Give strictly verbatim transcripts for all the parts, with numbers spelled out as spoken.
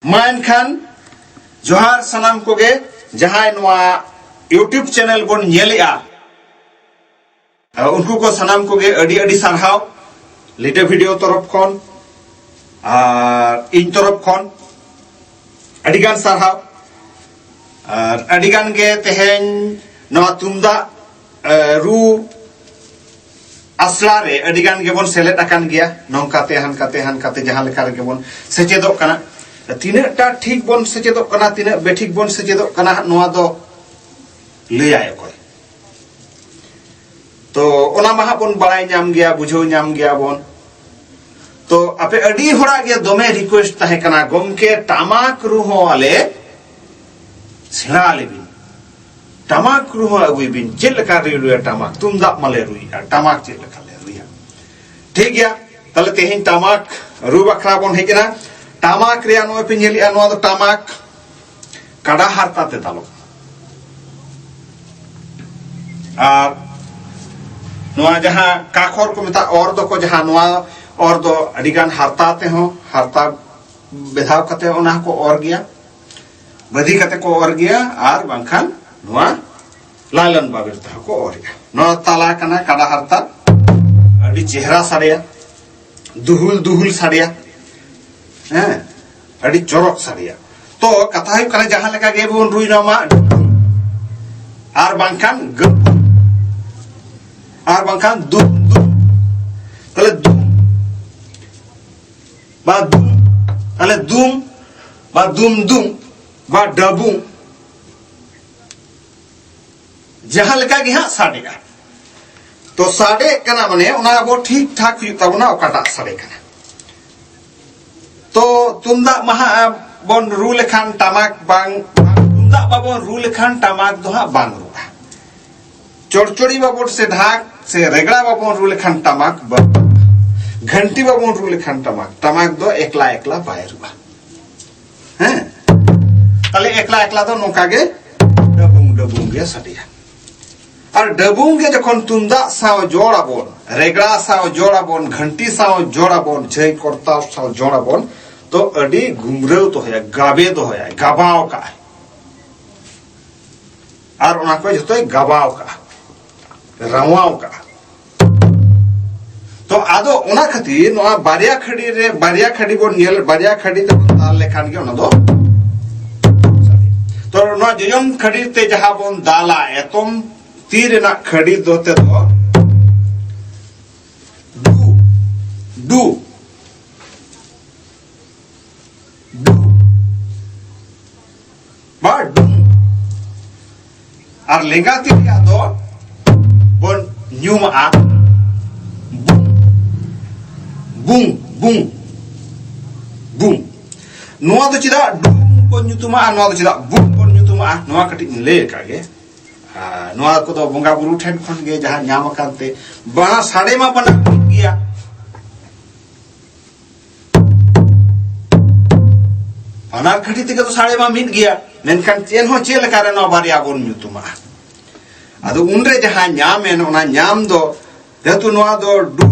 ᱢᱟ ᱮᱱᱠᱷᱟᱱ ᱡᱚᱦᱟᱨ ᱥᱟᱱᱟᱢ ᱠᱚᱜᱮ, ᱡᱟᱦᱟᱸᱭ ᱱᱚᱣᱟ YouTube ᱪᱮᱱᱮᱞ ᱵᱚᱱ ᱧᱮᱞᱮᱜᱼᱟ, ᱩᱱᱠᱩ ᱠᱚ ᱥᱟᱱᱟᱢ ᱠᱚᱜᱮ ᱟᱹᱰᱤ ᱟᱹᱰᱤ ᱥᱟᱨᱦᱟᱣ, ᱞᱤᱴᱟᱹ ᱵᱷᱤᱰᱤᱭᱳ ᱛᱚᱨᱚᱯ ᱠᱷᱚᱱ ᱟᱨ ᱤᱧ ᱛᱚᱨᱚᱯ ᱠᱷᱚᱱ ᱟᱹᱰᱤ ᱜᱟᱱ ᱥᱟᱨᱦᱟᱣ᱾ ᱟᱨ ᱟᱹᱰᱤ ᱜᱟᱱ ᱜᱮ ᱛᱮᱦᱮᱧ ᱱᱚᱣᱟ ᱛᱩᱢᱫᱟᱜ ᱮ, ᱨᱩ ᱟᱥᱲᱟ ᱨᱮ ᱟᱹᱰᱤ ᱜᱟᱱ ᱜᱮᱵᱚᱱ ᱥᱮᱞᱮᱫ ᱟᱠᱟᱱ ᱜᱮᱭᱟ, ᱱᱚᱝᱠᱟᱛᱮ ᱦᱟᱱᱠᱟᱛᱮ ᱦᱟᱱᱠᱟᱛᱮ ᱡᱟᱦᱟᱸ ᱞᱮᱠᱟ ᱨᱮᱜᱮ ᱵᱚᱱ ᱥᱮᱪᱮᱫᱚᱜ ᱠᱟᱱᱟ᱾ ᱛᱤᱱᱟᱹᱜ ᱴᱟ ᱴᱷᱤᱠ ᱵᱚᱱ ᱥᱮᱪᱮᱫᱚᱜ ᱠᱟᱱᱟ, ᱛᱤᱱᱟᱹᱜ ᱵᱮᱴᱷᱤᱠ ᱵᱚᱱ ᱥᱮᱪᱮᱫᱚᱜ ᱠᱟᱱᱟ, ᱱᱚᱣᱟ ᱫᱚ ᱞᱟᱹᱭᱟᱭ ᱚᱠᱚᱭ? ᱛᱚ ᱚᱱᱟ ᱢᱟ ᱦᱟᱸᱜ ᱵᱚᱱ ᱵᱟᱲᱟᱭ ᱧᱟᱢ ᱜᱮᱭᱟ, ᱵᱩᱡᱷᱟᱹᱣ ᱧᱟᱢ ᱜᱮᱭᱟ ᱵᱚᱱ᱾ ᱛᱚ ᱟᱯᱮ ᱟᱹᱰᱤ ᱦᱚᱲᱟᱜ ᱜᱮ ᱫᱚᱢᱮ ᱨᱤᱠᱩᱭᱮᱥᱴ ᱛᱟᱦᱮᱸ ᱠᱟᱱᱟ, "ᱜᱚᱢᱠᱮ, ᱴᱟᱢᱟᱠ ᱨᱩ ᱦᱚᱸ ᱟᱞᱮ ᱥᱮᱬᱟ ᱟᱞᱮ ᱵᱤᱱ, ᱴᱟᱢᱟᱠ ᱨᱩ ᱦᱚᱸ ᱟᱹᱜᱩᱭ ᱵᱤᱱ, ᱪᱮᱫ ᱞᱮᱠᱟ ᱨᱩ ᱨᱩᱭᱟ ᱴᱟᱢᱟᱠ, ᱛᱩᱢᱫᱟᱜ ᱢᱟᱞᱮ ᱨᱩᱭᱟ, ᱴᱟᱢᱟᱠ ᱪᱮᱫ ᱞᱮᱠᱟ ᱞᱮ ᱨᱩᱭᱟ?" ᱴᱷᱤᱠ ᱜᱮᱭᱟ, ᱛᱟᱦᱞᱮ ᱛᱮᱦᱮᱧ ᱴᱟᱢᱟᱠ ᱨᱩ ᱵᱟᱠᱷᱨᱟ ᱵᱚᱱ ᱦᱮᱡ ᱮᱱᱟ᱾ ᱴᱟᱢᱟᱠ ᱨᱮᱭᱟᱜ ᱱᱚᱜᱼᱚᱭ ᱯᱮ ᱧᱮᱞᱮᱜᱼᱟ, ᱱᱚᱣᱟ ᱫᱚ ᱴᱟᱢᱟᱠ ᱠᱟᱰᱟ ᱦᱟᱨᱛᱟ ᱛᱮ ᱫᱟᱞᱚᱜ᱾ ᱟᱨ ᱱᱚᱣᱟ ᱡᱟᱦᱟᱸ ᱠᱟᱠᱷᱚᱨ ᱠᱚ ᱢᱮᱛᱟᱜ, ᱚᱨ ᱫᱚᱠᱚ, ᱡᱟᱦᱟᱸ ᱱᱚᱣᱟ ᱚᱨ ᱫᱚ ᱟᱹᱰᱤ ᱜᱟᱱ ᱦᱟᱨᱛᱟ ᱛᱮᱦᱚᱸ, ᱦᱟᱨᱛᱟ ᱵᱮᱫᱷᱟᱣ ᱠᱟᱛᱮ ᱚᱱᱟ ᱦᱚᱸᱠᱚ ᱚᱨ ᱜᱮᱭᱟ, ᱵᱟᱹᱫᱷᱤ ᱠᱟᱛᱮ ᱠᱚ ᱚᱨ ᱜᱮᱭᱟ, ᱟᱨ ᱵᱟᱝᱠᱷᱟᱱ ᱱᱚᱣᱟ ᱞᱟᱭᱞᱚᱱ ᱵᱟᱵᱮᱨ ᱛᱮᱦᱚᱸ ᱠᱚ ᱚᱨ ᱜᱮᱭᱟ᱾ ᱱᱚᱣᱟ ᱛᱟᱞᱟ ᱠᱟᱱᱟ ᱠᱟᱰᱟ ᱦᱟᱨᱛᱟ, ᱟᱹᱰᱤ ᱪᱮᱦᱨᱟ ᱥᱟᱰᱮᱭᱟ, ᱫᱩᱦᱩᱞ ᱫᱩᱦᱩᱞ ᱥᱟᱰᱮᱭᱟ, ᱦᱮᱸ, ᱟᱹᱰᱤ ᱪᱚᱨᱚᱠ ᱥᱟᱰᱮᱭᱟ᱾ ᱛᱚ ᱠᱟᱛᱷᱟ ᱦᱩᱭᱩᱜ ᱠᱟᱱᱟ, ᱡᱟᱦᱟᱸ ᱞᱮᱠᱟ ᱜᱮᱵᱚᱱ ᱨᱩᱭ ᱱᱚᱣᱟ ᱢᱟ, ᱟᱨ ᱵᱟᱝᱠᱷᱟᱱ ᱜᱟᱹᱯᱩ, ᱟᱨ ᱵᱟᱝᱠᱷᱟᱱ ᱫᱩᱢ ᱫᱩᱢ, ᱛᱟᱦᱞᱮ ᱫᱩᱢ ᱵᱟ ᱫᱩᱢ, ᱛᱟᱦᱞᱮ ᱫᱩᱢ ᱵᱟ ᱫᱩᱢ ᱫᱩᱢ ᱵᱟ ᱰᱟᱵᱩᱝ, ᱡᱟᱦᱟᱸ ᱞᱮᱠᱟ ᱜᱮ ᱦᱟᱸᱜ ᱥᱟᱰᱮᱜᱼᱟ᱾ ᱛᱚ ᱥᱟᱰᱮᱜ ᱠᱟᱱᱟ, ᱢᱟᱱᱮ ᱚᱱᱟ ᱟᱵᱚ ᱴᱷᱤᱠ ᱴᱷᱟᱠ ᱦᱩᱭᱩᱜ ᱛᱟᱵᱚᱱᱟ ᱚᱠᱟᱴᱟᱜ ᱥᱟᱰᱮ ᱠᱟᱱᱟ᱾ ᱛᱚ ᱛᱩᱢᱫᱟᱜ ᱢᱟ ᱦᱟᱸᱜ ᱵᱚᱱ ᱨᱩ ᱞᱮᱠᱷᱟᱱ ᱴᱟᱢᱟᱠ ᱵᱟᱝ, ᱛᱩᱢᱫᱟᱜ ᱵᱟᱵᱚᱱ ᱨᱩ ᱞᱮᱠᱷᱟᱱ ᱴᱟᱢᱟᱠ ᱫᱚ ᱦᱟᱸᱜ ᱵᱟᱝ ᱨᱩᱜᱼᱟ᱾ ᱪᱚᱲᱪᱚᱲᱤ ᱵᱟᱵᱚᱱ ᱥᱮ ᱰᱷᱟᱠ ᱥᱮ ᱨᱮᱜᱽᱲᱟ ᱵᱟᱵᱚᱱ ᱨᱩ ᱞᱮᱠᱷᱟᱱ ᱴᱟᱢᱟᱠ ᱵᱟᱝ, ᱜᱷᱟᱱᱴᱤ ᱵᱟᱵᱚᱱ ᱨᱩ ᱞᱮᱠᱷᱟᱱ ᱴᱟᱢᱟᱠ, ᱴᱟᱢᱟᱠ ᱫᱚ ᱮᱠᱞᱟ ᱮᱠᱞᱟ ᱵᱟᱭ ᱨᱩᱜᱼᱟ᱾ ᱦᱮᱸ, ᱛᱟᱦᱞᱮ ᱮᱠᱞᱟ ᱮᱠᱞᱟ ᱫᱚ ᱱᱚᱝᱠᱟ ᱜᱮ ᱰᱟᱵᱩᱝ ᱰᱟᱵᱩᱝ ᱜᱮ ᱥᱟᱰᱮᱭᱟ᱾ ᱟᱨ ᱰᱟᱵᱩᱝ ᱜᱮ ᱡᱚᱠᱷᱚᱱ ᱛᱩᱢᱫᱟᱜ ᱥᱟᱶ ᱡᱚᱲ ᱟᱵᱚᱱ, ᱨᱮᱜᱽᱲᱟ ᱥᱟᱶ ᱡᱚᱲ ᱟᱵᱚᱱ, ᱜᱷᱟᱱᱴᱤ ᱥᱟᱶ ᱡᱚᱲ ᱟᱵᱚᱱ, ᱡᱷᱟᱹᱭ ᱠᱚᱨᱛᱟᱞ ᱥᱟᱶ ᱡᱚᱲ ᱟᱵᱚᱱ, ᱫᱚ ᱟᱹᱰᱤ ᱜᱩᱢᱨᱟᱹᱣ ᱫᱚᱦᱚᱭᱟ, ᱜᱟᱵᱮ ᱫᱚᱦᱚᱭᱟ, ᱜᱟᱵᱟᱣ ᱠᱟᱜᱼᱟᱭ᱾ ᱟᱨ ᱚᱱᱟ ᱠᱚ ᱡᱷᱚᱛᱚᱭ ᱜᱟᱵᱟᱣ ᱠᱟᱜᱼᱟ, ᱨᱟᱣᱟᱣ ᱠᱟᱜᱼᱟ᱾ ᱛᱚ ᱟᱫᱚ ᱚᱱᱟ ᱠᱷᱟᱹᱛᱤᱨ ᱱᱚᱣᱟ ᱵᱟᱨᱭᱟ ᱠᱷᱟᱹᱰᱤ ᱨᱮ, ᱵᱟᱨᱭᱟ ᱠᱷᱟᱹᱰᱤ ᱵᱚᱱ ᱧᱮᱞ, ᱵᱟᱨᱭᱟ ᱠᱷᱟᱹᱰᱤ ᱛᱮᱵᱚᱱ ᱫᱟᱞ ᱞᱮᱠᱷᱟᱱ ᱜᱮ ᱚᱱᱟ ᱫᱚ᱾ ᱛᱚ ᱱᱚᱣᱟ ᱡᱚᱡᱚᱢ ᱠᱷᱟᱹᱰᱤ ᱛᱮ ᱡᱟᱦᱟᱸ ᱵᱚᱱ ᱫᱟᱞᱟ, ᱮᱛᱚᱢ ᱛᱤ ᱨᱮᱱᱟᱜ ᱠᱷᱟᱹᱰᱤ ᱫᱚ ᱛᱮᱫᱚ ᱰᱩ, ᱰᱩ, ᱰᱩ ᱵᱟ ᱰᱩᱝ᱾ ᱟᱨ ᱞᱮᱸᱜᱟ ᱛᱤ ᱨᱮᱭᱟᱜ ᱫᱚ ᱵᱚᱱ ᱧᱩᱢᱟᱜᱼᱟ ᱵᱩᱝ, ᱵᱩᱝ, ᱵᱩᱝ, ᱵᱩᱝ᱾ ᱱᱚᱣᱟ ᱫᱚ ᱪᱮᱫᱟᱜ ᱰᱩᱝ ᱵᱚᱱ ᱧᱩᱛᱩᱢᱟᱜᱼᱟ, ᱱᱚᱣᱟ ᱫᱚ ᱪᱮᱫᱟᱜ ᱵᱩᱝ ᱵᱚᱱ ᱧᱩᱛᱩᱢᱟᱜᱼᱟ, ᱱᱚᱣᱟ ᱠᱟᱹᱴᱤᱡ ᱤᱧ ᱞᱟᱹᱭ ᱟᱠᱟᱫ ᱜᱮ᱾ ᱟᱨ ᱱᱚᱣᱟ ᱠᱚᱫᱚ ᱵᱚᱸᱜᱟ ᱵᱩᱨᱩ ᱴᱷᱮᱱ ᱠᱷᱚᱱ ᱜᱮ ᱡᱟᱦᱟᱸ ᱧᱟᱢ ᱟᱠᱟᱱ ᱛᱮ, ᱵᱟᱝ, ᱥᱟᱰᱮ ᱢᱟ ᱵᱟᱱᱟᱨ ᱢᱤᱫ ᱜᱮᱭᱟ᱾ ᱵᱟᱱᱟᱨ ᱠᱷᱟᱹᱴᱤ ᱛᱮᱜᱮ ᱫᱚ ᱥᱟᱰᱮ ᱢᱟ ᱢᱤᱫ ᱜᱮᱭᱟ, ᱢᱮᱱᱠᱷᱟᱱ ᱪᱮᱫ ᱦᱚᱸ ᱪᱮᱫ ᱞᱮᱠᱟᱨᱮ ᱱᱚᱣᱟ ᱵᱟᱨᱭᱟ ᱵᱚᱱ ᱧᱩᱛᱩᱢᱟᱜᱼᱟ? ᱟᱫᱚ ᱩᱱᱨᱮ ᱡᱟᱦᱟᱸ ᱧᱟᱢ ᱮᱱ, ᱚᱱᱟ ᱧᱟᱢ ᱫᱚ ᱡᱮᱦᱮᱛᱩ ᱱᱚᱣᱟ ᱫᱚ ᱰᱩ,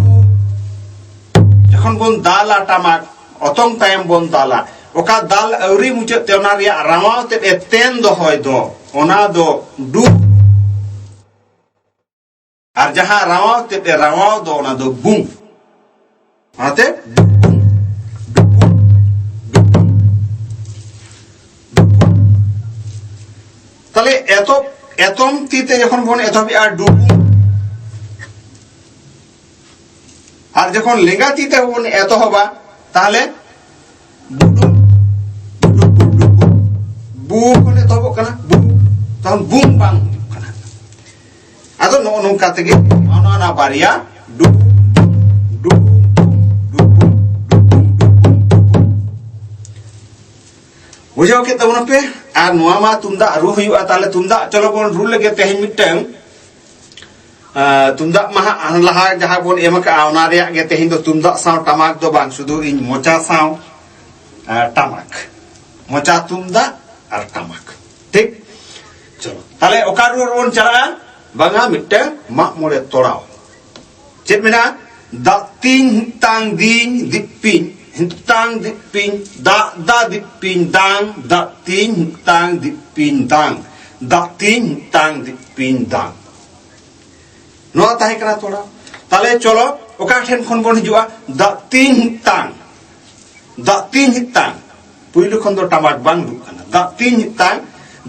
ᱡᱚᱠᱷᱚᱱ ᱵᱚᱱ ᱫᱟᱞᱟ ᱴᱟᱢᱟᱠ, ᱚᱛᱚᱝ ᱛᱟᱭᱚᱢ ᱵᱚᱱ ᱫᱟᱞᱟ, ᱚᱠᱟ ᱫᱟᱞ ᱟᱹᱣᱨᱤ ᱢᱩᱪᱟᱹᱫ ᱛᱮ ᱚᱱᱟ ᱨᱮᱭᱟᱜ ᱨᱟᱣᱟᱣ ᱛᱮᱫ ᱮ ᱛᱮᱱ ᱫᱚᱦᱚᱭ ᱫᱚ, ᱚᱱᱟ ᱫᱚ ᱰᱩ᱾ ᱟᱨ ᱡᱟᱦᱟᱸ ᱨᱟᱣᱟᱣ ᱛᱮᱫ ᱮ ᱨᱟᱣᱟᱣ ᱫᱚ, ᱚᱱᱟ ᱫᱚ ᱵᱩᱝ᱾ ᱚᱱᱟᱛᱮ ᱰᱩᱵᱩᱝ, ᱰᱩᱵᱩᱝ, ᱰᱩᱵᱩᱝ, ᱰᱩᱵᱩᱝ᱾ ᱛᱟᱦᱞᱮ ᱮᱛᱚᱵ, ᱮᱛᱚᱢ ᱛᱤ ᱛᱮ ᱡᱚᱠᱷᱚᱱ ᱵᱚᱱ ᱮᱛᱚᱦᱚᱵᱮᱜᱼᱟ ᱰᱩᱵᱩᱝ, ᱟᱨ ᱡᱚᱠᱷᱚᱱ ᱞᱮᱸᱜᱟ ᱛᱤ ᱛᱮ ᱵᱚᱱ ᱮᱛᱚᱦᱚᱵᱟ, ᱛᱟᱦᱞᱮ ᱵᱩᱰᱩᱝ, ᱰᱩᱵᱩᱝ, ᱰᱩᱵᱩᱝ᱾ ᱵᱩ ᱠᱷᱚᱱ ᱮᱛᱚᱦᱚᱵᱚᱜ ᱠᱟᱱᱟ, ᱵᱩ, ᱛᱚᱠᱷᱚᱱ ᱵᱩᱝ ᱵᱟᱝ ᱦᱩᱭᱩᱜ ᱠᱟᱱᱟ᱾ ᱟᱫᱚ ᱱᱚᱜᱼᱚ ᱱᱚᱝᱠᱟ ᱛᱮᱜᱮ ᱱᱚᱜᱼᱚ ᱱᱚᱣᱟ ᱵᱟᱨᱭᱟ ᱰᱩ, ᱰᱩ, ᱰᱩ, ᱰᱩ, ᱰᱩ, ᱰᱩ, ᱰᱩ, ᱰᱩ᱾ ᱵᱩᱡᱷᱟᱹᱣ ᱠᱮᱫ ᱛᱟᱵᱚᱱᱟᱯᱮ? ᱟᱨ ᱱᱚᱣᱟ ᱢᱟ ᱛᱩᱢᱫᱟᱜ ᱨᱩ ᱦᱩᱭᱩᱜᱼᱟ, ᱛᱟᱦᱞᱮ ᱛᱩᱢᱫᱟᱜ ᱪᱚᱞᱚ ᱵᱚᱱ ᱨᱩ ᱞᱮᱜᱮ ᱛᱮᱦᱮᱧ ᱢᱤᱫᱴᱟᱝ᱾ ᱟᱸ, ᱛᱩᱢᱫᱟᱜ ᱢᱟ ᱦᱟᱸᱜ ᱞᱟᱦᱟ ᱡᱟᱦᱟᱸ ᱵᱚᱱ ᱮᱢ ᱟᱠᱟᱜᱼᱟ, ᱚᱱᱟ ᱨᱮᱭᱟᱜ ᱜᱮ ᱛᱮᱦᱮᱧ ᱫᱚ ᱛᱩᱢᱫᱟᱜ ᱥᱟᱶ ᱴᱟᱢᱟᱠ ᱫᱚ ᱵᱟᱝ, ᱥᱩᱫᱷᱩ ᱤᱧ ᱢᱚᱪᱟ ᱥᱟᱶ, ᱟᱸ, ᱴᱟᱢᱟᱠ, ᱢᱚᱪᱟ ᱛᱩᱢᱫᱟᱜ ᱟᱨ ᱴᱟᱢᱟᱠ᱾ ᱴᱷᱤᱠ? ᱪᱚᱞᱚ, ᱛᱟᱦᱞᱮ ᱚᱠᱟ ᱨᱩ ᱨᱮᱵᱚᱱ ᱪᱟᱞᱟᱜᱼᱟ? ᱵᱟᱝᱟ, ᱢᱤᱫᱴᱟᱝ ᱢᱟᱜ ᱢᱚᱬᱮ ᱛᱚᱲᱟᱣ᱾ ᱪᱮᱫ ᱢᱮᱱᱟᱜᱼᱟ? ᱫᱟᱜ ᱛᱤᱧ ᱛᱟᱝ ᱫᱤᱧ ᱫᱤᱯᱤᱧ, ᱦᱤᱛᱟᱝ ᱫᱤᱯᱤᱧ ᱫᱟᱜ ᱫᱟ ᱫᱤᱯᱤᱧ ᱫᱟᱝ, ᱫᱟᱜ ᱛᱤᱧ ᱦᱤᱛᱟᱝ ᱫᱤᱯᱤᱧ ᱫᱟᱝ, ᱫᱟᱜ ᱛᱤᱧ ᱦᱤᱛᱟᱝ ᱫᱤᱯᱤᱧ ᱫᱟᱝ᱾ ᱱᱚᱣᱟ ᱛᱟᱦᱮᱸ ᱠᱟᱱᱟ ᱛᱷᱚᱲᱟ᱾ ᱛᱟᱦᱞᱮ ᱪᱚᱞᱚ, ᱚᱠᱟ ᱴᱷᱮᱱ ᱠᱷᱚᱱ ᱵᱚᱱ ᱦᱤᱡᱩᱜᱼᱟ? ᱫᱟᱜ ᱛᱤᱧ ᱦᱤᱛᱟᱝ, ᱫᱟᱜ ᱛᱤᱧ ᱦᱤᱛᱟᱝ᱾ ᱯᱩᱭᱞᱩ ᱠᱷᱚᱱ ᱫᱚ ᱴᱟᱢᱟᱠ ᱵᱟᱝ ᱨᱩᱜ ᱠᱟᱱᱟ᱾ ᱫᱟᱜ ᱛᱤᱧ ᱦᱤᱛᱟᱝ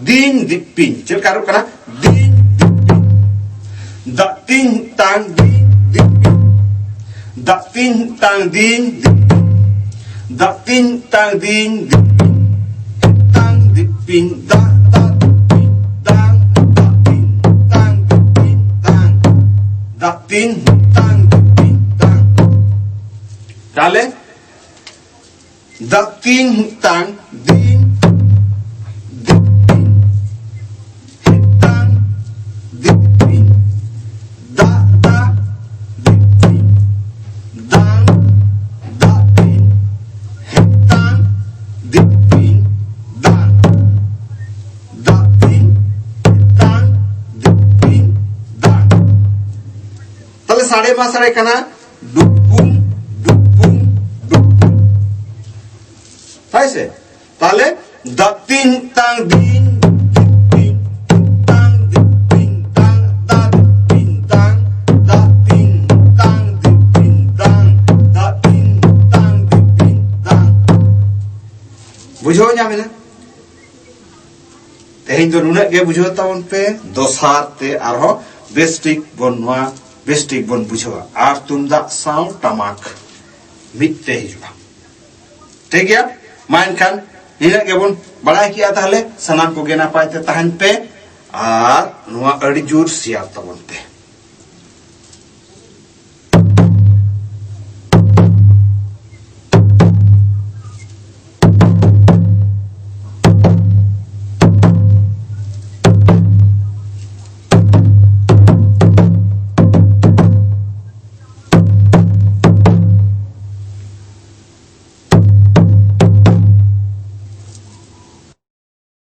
ᱫᱤᱧ ᱫᱤᱯᱤᱧ᱾ ᱪᱮᱫ ᱞᱮᱠᱟ ᱨᱩᱜ ᱠᱟᱱᱟ? ᱫᱤᱧ ᱫᱤᱯᱤᱧ᱾ ᱫᱟᱜ ᱛᱤᱧ ᱦᱤᱛᱟᱝ ᱫᱤᱧ ᱫᱤᱯᱤᱧ᱾ ᱫᱟᱜ ᱛᱤᱧ ᱦᱤᱛᱟᱝ ᱫᱤᱧ ᱫᱤᱯᱤᱧ᱾ ᱫᱟᱜ ᱛᱤᱧ ᱦᱤᱛᱟᱝ ᱫᱤᱧ ᱫᱤᱯᱤᱧ᱾ ᱦᱤᱛᱟᱝ ᱫᱤᱯᱤᱧ ᱫᱟᱜ ᱫᱟᱜ ᱫᱤᱯᱤᱧ ᱫᱟᱝ᱾ ᱫᱟᱜ ᱛᱤᱧ ᱦᱤᱛᱟᱝ ᱫᱤᱯᱤᱧ ᱫᱟᱝ᱾ ᱫᱟᱜ ᱛᱤᱧ ᱦᱤᱛᱟᱝ ᱫᱤᱯᱤᱧ ᱫᱟᱝ᱾ ᱛᱟᱦᱞᱮ ᱫᱟᱜ ᱛᱤᱧ ᱦᱤᱛᱟᱝ ᱫᱤᱧ ᱫᱤᱯᱤᱧ᱾ ᱦᱤᱛᱟᱝ ᱫᱤᱯᱤᱧ᱾ ᱫᱟᱜ ᱫᱟᱜ ᱫᱤᱯᱤᱧ᱾ ᱫᱟᱝ ᱫᱟᱜ ᱛᱤᱧ᱾ ᱦᱤᱛᱟᱝ ᱫᱤᱯᱤᱧ ᱫᱟᱝ᱾ ᱫᱟᱜ ᱛᱤᱧ ᱦᱤᱛᱟᱝ ᱫᱤᱯᱤᱧ ᱫᱟᱝ᱾ ᱛᱟᱦᱞᱮ ᱥᱟᱰᱮ ᱢᱟ ᱥᱟᱰᱮ ᱠᱟᱱᱟ ᱰᱩᱵᱩᱝ, ᱰᱩᱵᱩᱝ, ᱰᱩᱵᱩᱝ᱾ ᱦᱳᱭ ᱥᱮ? ᱛᱟᱦᱞᱮ ᱫᱟᱜ ᱛᱤᱧ ᱦᱤᱛᱟᱝ ᱫᱤᱧ ᱫᱤᱯᱤᱧ᱾ ᱦᱤᱛᱟᱝ ᱫᱤᱯᱤᱧ ᱫᱟᱝ᱾ ᱫᱟᱜ ᱫᱤᱯᱤᱧ ᱫᱟᱝ᱾ ᱫᱟᱜ ᱛᱤᱧ ᱦᱤᱛᱟᱝ ᱫᱤᱯᱤᱧ ᱫᱟᱝ᱾ ᱫᱟᱜ ᱛᱤᱧ ᱦᱤᱛᱟᱝ ᱫᱤᱯᱤᱧ ᱫᱟᱝ᱾ ᱵᱩᱡᱷᱟᱹᱣ ᱧᱟᱢ ᱮᱱᱟ? ᱛᱮᱦᱮᱧ ᱫᱚ ᱱᱩᱱᱟᱹᱜ ᱜᱮ ᱵᱩᱡᱷᱟᱹᱣ ᱛᱟᱵᱚᱱ ᱯᱮ᱾ ᱫᱚᱥᱟᱨ ᱛᱮ ᱟᱨᱦᱚᱸ ᱵᱮᱥ ᱴᱷᱤᱠ ᱵᱚᱱ, ᱱᱚᱣᱟ ᱵᱮᱥ ᱴᱷᱤᱠ ᱵᱚᱱ ᱵᱩᱡᱷᱟᱹᱣᱟ᱾ ᱟᱨ ᱛᱩᱢᱫᱟᱜ ᱥᱟᱶ ᱴᱟᱢᱟᱠ ᱢᱤᱫ ᱛᱮ ᱦᱤᱡᱩᱜᱼᱟ᱾ ᱴᱷᱤᱠ ᱜᱮᱭᱟ? ᱢᱟ ᱮᱱᱠᱷᱟᱱ ᱱᱤᱱᱟᱹᱜ ᱜᱮᱵᱚᱱ ᱵᱟᱲᱟᱭ ᱠᱮᱜᱼᱟ᱾ ᱛᱟᱦᱞᱮ ᱥᱟᱱᱟᱢ ᱠᱚᱜᱮ ᱱᱟᱯᱟᱭ ᱛᱮ ᱛᱟᱦᱮᱱ ᱯᱮ ᱟᱨ ᱱᱚᱣᱟ ᱟᱹᱰᱤ ᱡᱳᱨ ᱥᱮᱭᱟᱨ ᱛᱟᱵᱚᱱ ᱯᱮ᱾